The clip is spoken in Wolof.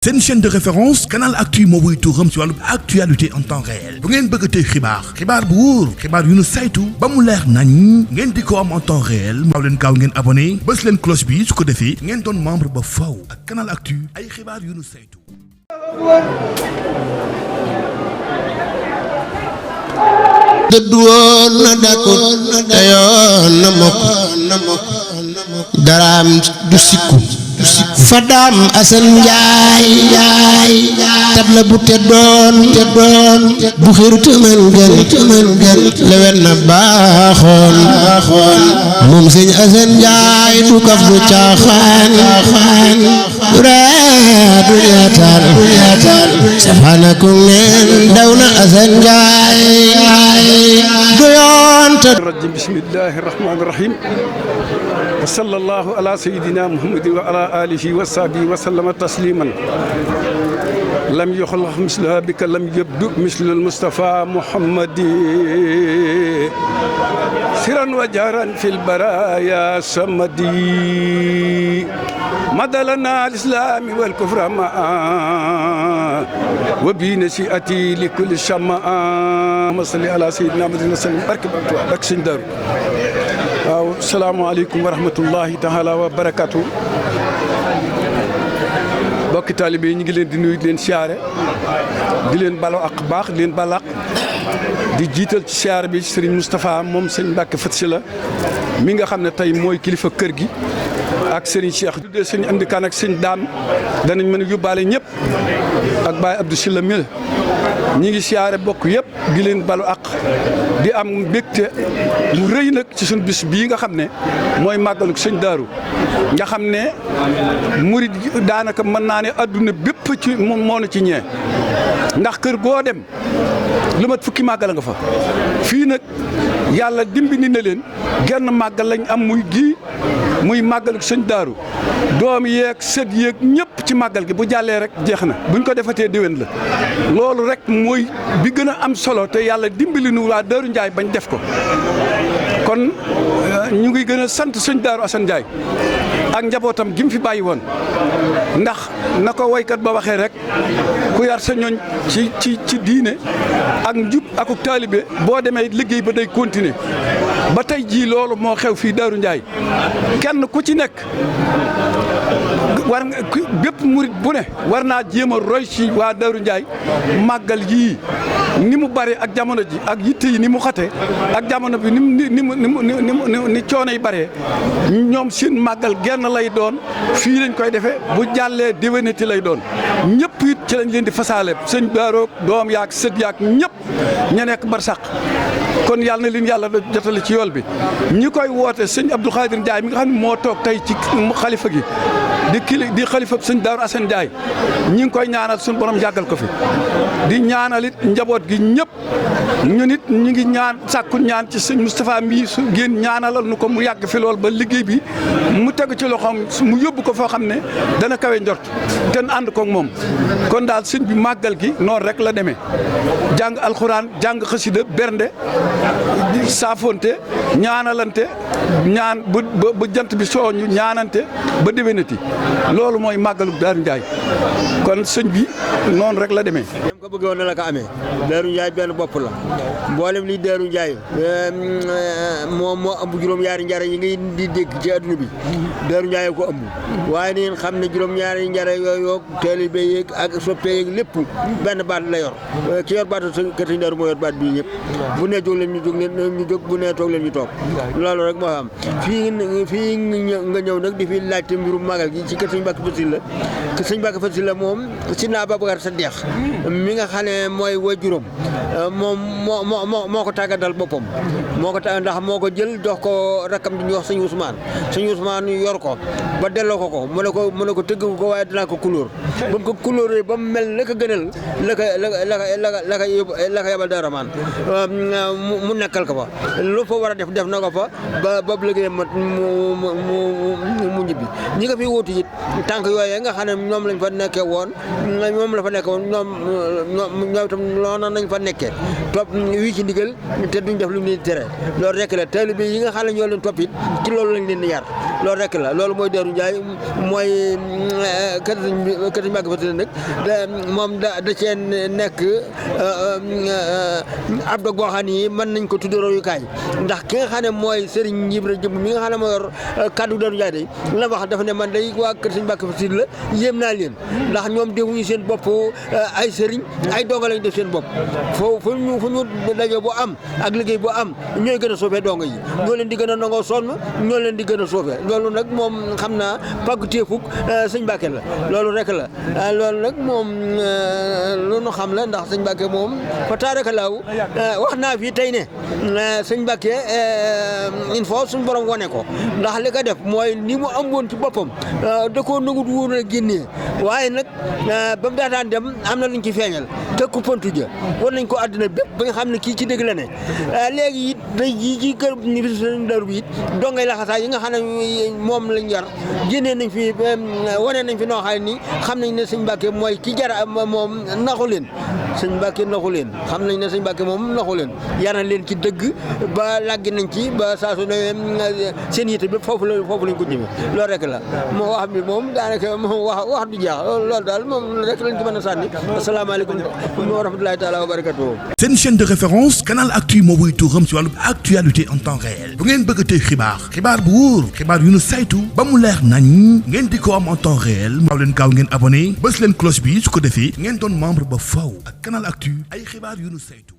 C'est une chaîne de référence Canal Actu moo wuy turam ci wàllu actualité en temps réel bu ngeen bëgg a tey xibaar bu wóor xibaar yu nu saytu ba mu leer nañ ngeen di ko am en temps réel maaw leen gaaw ngeen abonné bës leen cloche bi su ko defee ngeen doon membre ba faw ak Canal Actu ay xibaar yu nu saytu. dëdd woon na dakut te yoon na mokk daraam du sikku fadaam asan njaay tabla bu teddoon bu xiru tëmën gën lewen na baaxoon moom sëñ asan njaay du kaf du caaxaan du raa du yaataan safaanakum neen daw na asan njaay du yoon te bismillahi rahmaani rahim wa sallallahu ala sayyidina muhammadin wa ala alihi wa sahbihi wa sallama tasliman lam yuxlaq misluha bika lam yabdu mislu al-Mustafa Muhammadi siran wa jaran fil baraya samadi madalana al-islami wal kufra ma'a wa bi nasi'ati li kulli shama'a ma salli ala sayyidina muhammadin wa sallam barke ak sëñ Daaru waaw salaamaaleykum wa rahmatullahi taala wa barakaatu bokki taalibe yi ñu ngi leen di nuyu di leen siyaare di leen balo ak baax di leen balaq di jiital ci siyaare bi Serigne Moustapha moom sëñ Mbacke Faty-Sylla mi nga xam ne tey mooy kilifa kër gi ak Serigne Cheikh tuddee sëñ Amdi Kan ak sëñ Daam danañ mën a yóbbaale ñëpp ak Baye Abdou Sylla mi ñi ngi siyaare bokk yëpp di leen balu ak di am mbégte mu rëy nag ci suñu bis bii nga xam ne mooy màggalu sëñ Daaru nga xam ne murid daanaka mën naa ne adduna bépp ci moo na ci ñee ndax kër goo dem lu mat fukki màggal nga fa fii nag yàlla dimbali na leen genn màggal lañ am muy gii muy màggalu sëñ Daaru doom yeeg sët yeeg ñëpp ci màggal gi bu jàllee rek jeex na buñ ko defatee déwén la loolu rek mooy bi gën a am solo te yàlla dimbali nu waa Daaru Njaay bañ def ko kon ñu ngi gën a sant sëñ Daaru Asan Njaay ak njabootam gi mu fi bàyyi woon ndax na ko woykat ba waxee rek ku yar sa ñooñ ci diine ak njub ak taalibe boo demee liggéey ba day continuer ba tey jii loolu moo xew fii Daaru Njaay kenn ku ci nekk war nga bépp murit bu ne war naa jéem a roy ci waa Daaru Njaay màggal yii ni mu bare ak jamono ji ak yitte yi ni mu xate ak jamono bi ni coono yi bare ñoom seen màggal genn lay doon fii lañ koy defee bu jàllee déwénati lay doon ñëpp it ci lañ leen di fasaale sëñ Daaroog doom yaak sët yaak ñëpp ña nekk barsàq kon yàlla na leen yàlla jotale ci yool bi ñi koy woote sëñ Abdou Khadir Ndiaye mi nga xam ne moo toog tey ci xalifa gi di xalifa sëñ Daaru Asan Ndiaye ñi ngi koy ñaanal suñu borom yàggal ko fi di ñaanalit njaboot gi ñëpp ñu nit ñu ngi ñaan sàkku ñaan ci sëñ Moustapha mii su ngeen ñaanalal nu ko mu yàgg fi lool ba liggéey bi mu tegu ci loxoom mu yóbbu ko foo xam ne dana kawe njort te ànd koog moom kon daal sëñ bi màggal gi noonu rek la demee jàng alxuraan jàng xasida bernde saafonte ñaanalante ñaan ba jant bi sooñu ñaanante ba déwénati loolu mooy màggalu Daaru Njaay kon sëñ bi noonu rek la demee. dem ko bëggoon na la ko amee Daaru Njaay benn bopp la mboolem li Daaru Njaay moo ëmb juróom-ñaari njare yi ngay di dégg ci adduna bi Daaru Njaay ko ëmb waaye ni ngeen xam ne juróom-ñaari njare yooyu taalibe yeeg ak soppe yeeg lépp benn baat la yor ki yor baatu kër sëñ Daaru moo yor baat bii ñëpp bu nee jóg leen ñu jóg bu nee toog leen ñu toog loolu rek moo am fii nga ñëw nag di fi laajte mbirum magal gi ci kër sëñ Mbacke Faty-Sylla kër sëñ Mbacke Faty-Sylla moom si naa Babacar Sadikh mi nga xam ne mooy wajuram moom moo ko tàggatal boppam moo ko tàggat ndax moo ko jël jox ko rakkam di ñu wax sëñ Ousmane yor ko ba delloo ko mu ne ko tëgg ko waaye dinaa ko couleur ba mu ko couleur ba mu mel la ko gënal la ko yabal Daaru Rahmaan mu nekkal ko fa lu fa war a def na ko fa ba liggéey mat mu ñibbi ñi nga fi wuutu it tànk yooyu nga xam ne ñoom lañ fa nekkee woon moom la fa nekk woon ñoom itam loona nañ fa nekk nekkee topp wii ci ndigal te duñ def lu ñu tere loolu rek la taalibe yi nga xam ne ñoo leen topp it ci loolu lañ leen di yar loolu rek la loolu mooy Darou Ndiaye mooy kër Sëñ Mbàkke Faty nag moom da cee nekk ab dog boo xam ne mën nañ ko tudd royukaay ndax ki nga xam ne mooy Serigne Ibra Jëmb mi nga xam ne moo yor kaddu Darou Ndiaye day la wax dafa ne man day waa kër Sëñ Mbàkke Faty la yéem naa leen ndax ñoom defuñu seen bopp ay sëriñ ay donga lañ def seen bopp fu ñu daje bu am ak liggéey bu am ñooy gën a soofee donga yi ñoo leen di gën a nangoo sonn ñoo leen di gën a soofee loolu nag moom xam naa pàggu téefuk Sëñ Mbàkke la loolu rek la loolu nag moom lu nu xam la ndax Sëñ Mbàkke moom fa taaraka laaw wax naa fii tey ne Sëñ Mbàkke il faut suñu borom wane ko ndax li ko def mooy ni mu am woon ci boppam da koo nangut woon a génnee waaye nag ba mu daataan dem am na luñ ci feeñal tëkku pontu ja war nañ ko àddina bépp ba nga xam ne kii ci dëgg la ne léegi it day ji ci kër ni fi seen Darou bi it dongay laxasaay yi nga xam ne moom lañ yar génnee nañ fi wane nañ fi noo xam ne ni xam nañ ne Sëñ Mbàkke mooy ki jara moom naxu leen Sëñ Mbàkke naxu leen xam nañ ne Sëñ Mbàkke moom naxu leen yar na leen ci dëgg ba làggi nañ ci ba saa su ne seen yite bépp foofu lañ ko jëme loolu rek la moo wax bi moom daanaka moom wax du jeex loolu daal moom rek lañ ci mën a sànni asalaamaaleykum wa rahmatulahi taala wa barakatuhu. seen chaîne de référence Canal Actu moo wuy tuuram ci wàllu actualité en temps réel bu ngeen bëgg a tey xibaar bu wóor xibaar yu nu saytu ba mu leer nañ ngeen di ko am en temps réel maaw leen gaaw ngeen abonné bës leen cloche bi su ko defee ngeen doon membre ba faw ak Canal Actu ay xibaar yu nu saytu.